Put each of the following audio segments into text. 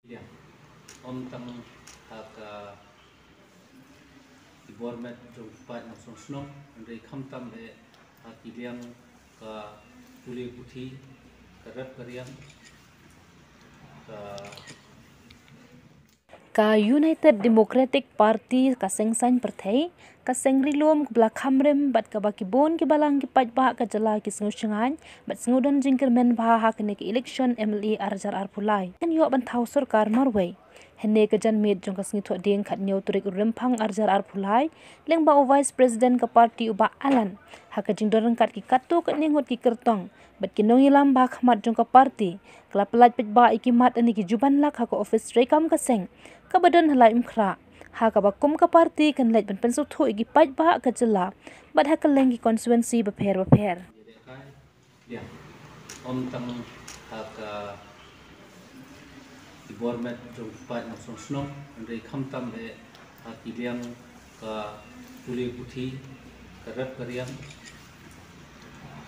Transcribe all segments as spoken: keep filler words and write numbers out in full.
Ym tang ha ka ki bor met jong ki paid nongshong shnong, hynrei khamtam eh ha ki liang ka pule puthi, ka rep ka riang, ka Ka United Democratic Party ka seng saiñ pyrthei, ka seng ri lum kaba la kham rim bad kaba ki bun ki balang ki paidbah ka jylla ki sngew shngaiñ bad sngew don jingkyrmen bha ha kane ka election M L A ar hajar arphew lai. Kan ïoh ban thaw sorkar marwei. Hynne ka janmiet jong ka sngi Thohdieng khatñiew tarik u Rymphang ar hajar arphew lai, lyngba u Vice President ka party u Bah Alan, ha ka jingdon ryngkat ki katto katne ngut ki kyrtong bad ki nongïalam ba ha khmat jong ka party, ka la pyllait paidbah ïa ki mat lane ki juban lak ha ka office treikam ka seng kaba don ha Laitumkhrah, ha kaba kum ka party kan leit ban pynsngewthuh ïa ki paidbah ka jylla bad ha kylleng ki constituency bapher bapher. Ym tang ha ka ki bor met jong ki paid nongshong shnong, hynrei khamtam eh ha ki liang ka pule puthi, ka rep ka riang,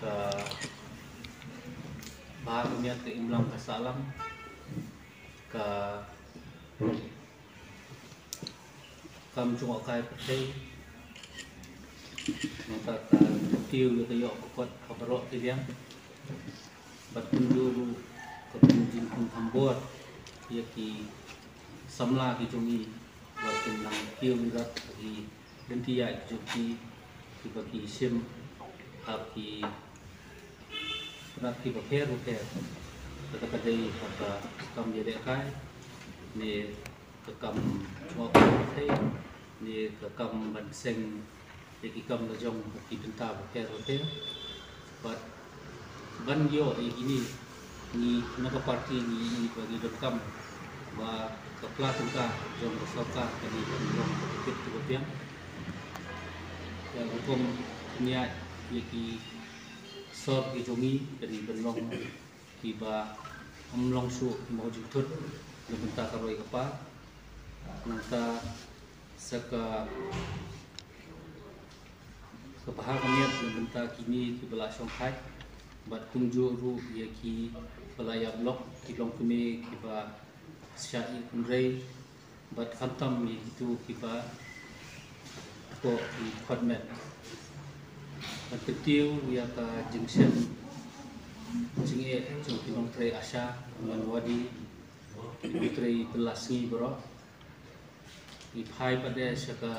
ka bha ka miat, ka imlang ka sahlang, ka kam jngohkai pyrthei, nangta ka tiew ïa ka ïoh ka kot ha baroh ki liang. Bad kumjuh ruh ka pynjingkhum khambor ïa ki samla ki jong ngi, ba kin nang kiew ïarap ha ki lynti ïaid ki jong ki, kiba ki shim ha ki tnat kiba pher bapher. Kata ka dei ha ka kam ïalehkai ne ka kam jngohkai pyrthei ne ka kam ban seng ïa ki kam la jong ha ki bynta bapher bapher. Bad ban ïoh ïa kine, ngi na ka party ngi ïohi ba ngi donkam ba ka pla tyngka jong ka sorkar ka dei ban long ka tip kaba biang. Ka rukom pynïaid ïa ki sor ki jong ngi ka dei ban long kiba ym long shuh ki mawjingthut na bynta ka roi ka par. Nangta sa ka, ka bha ka miat na bynta kine kiba la shongthait, bad kumjuh ruh ïa kiba la ïap lok, ki longkmie kiba shah ïa ki kynrei, bad khamtam ïa kito kiba hapoh ki khot met. Ban kyntiew ïa ka jingshem jingeh jong ki nongtrei ASHA, Anganwadi, ki nongtrei bylla sngi baroh. Ngi phai pat de sha ka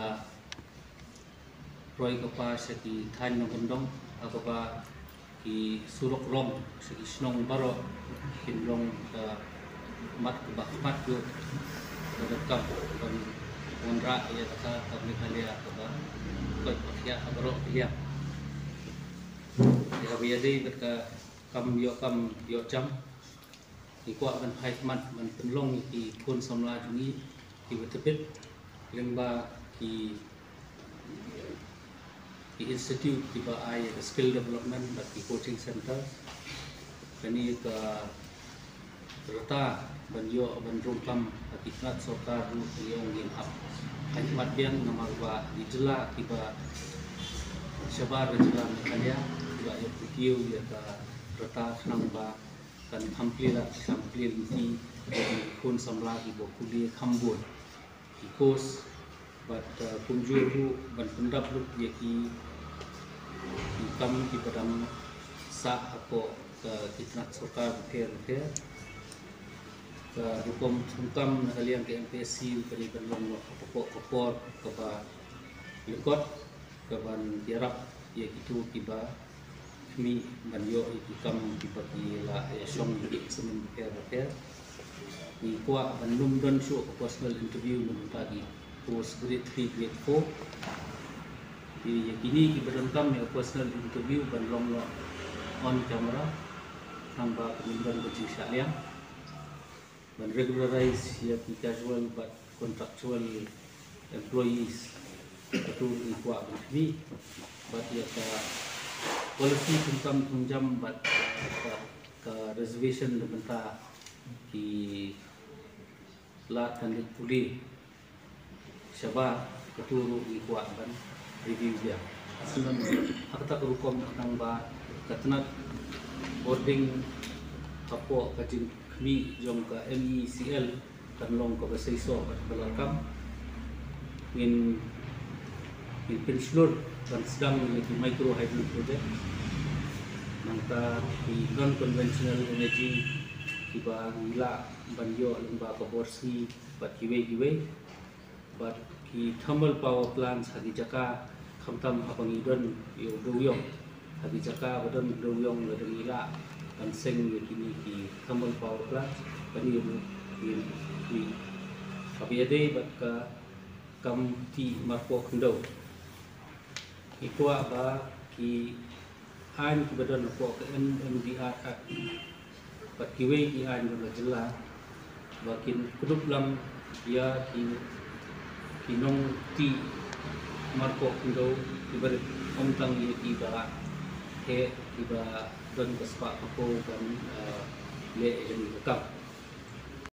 roi ka par sha ki thaiñ nongkyndong, ha kaba ki surok rong sha ki shnong baroh kin long ka mat kaba khmat ruh, kaba donkam ban wanrah ïa kata ka Meghalaya kaba koit ba khiah ha baroh ki liang. Ïa kaba ïadei bad ka kam ïoh kam ïoh jam, ngi kwah ban phai khmat ban pynlong ïa ki khun samla jong ngi kiba tbit lyngba ki, ki institute kiba ai ïa ka skill development bad ki coaching center. Kane ka rta ban ïoh ban rung kam ha ki tnat sorkar ruh ngi ong ngim hap phai khmat biang, namar ba ki jylla kiba shabar ka jylla Meghalaya ki la ïoh pynkiew ïa ka rta khnang ba kan kham plie lad kham plie lynti ïa ki khun samla kiba pule kham bun ki course, bad, uh, kumjuh ruh ban pyndap lut ïa ki, ki kam kiba dang sah hapoh, uh, ki tnat sorkar bapher bapher. Ka rukom thungkam na ka liang ka M P S C ka dei ban long noh hapoh ka por kaba lyngkot, ka ban ïarap ïa kito kiba khmih ban ïoh ïa ki kam kiba ki la ïa shong ïa ki exam bapher bapher. Ngi kwah ban ym don shuh ka personal interview na bynta ki post grade three, grade four. Te ïa kine kiba donkam ïa ka personal interview ban long noh on camera, khnang ba kan ym don ka jingshah liang. Ban regularize ïa ki casual bad contractual employees, katu ngi kwah ban khmih, bad ïa ka policy thungkam thungjam bad, eh, ka, ka reservation na bynta ki lad candidate pule shabar, katu ruh ngi kwah ban review biang. Sngewbha ha kata ka rukom khnang ba ka tnat bording hapoh ka jingkhmih jong ka M E C L kan long kaba seisoh bad kaba larkam. Ngin ngin pynshlur ban sdang ïa ki micro hydro project. Nangta ki non conventional energy kiba ngi lah ban ïoh lyngba ka bor sngi bad kiwei kiwei. Bad ki thermal power plants ha ki jaka, khamtam haba ngi don ïa u dewïong ha ki jaka ba don dewïong, lada ngi lah ban seng ïa kine ki thermal power plants, kane ruh ngin ïa, haba ïadei bad ka kam tih marpoh khyndew. Ngi kwah ba ki aiñ kiba don hapoh ka M M D R Act bad kiwei ki aiñ jong ka jylla ba kin kdup lang ïa ki, ki nongtih marpoh khyndew kiba rit, ym tang ïa kiba heh, kiba don ka spah ka phew ban, eh, leh ïa kane ka kam.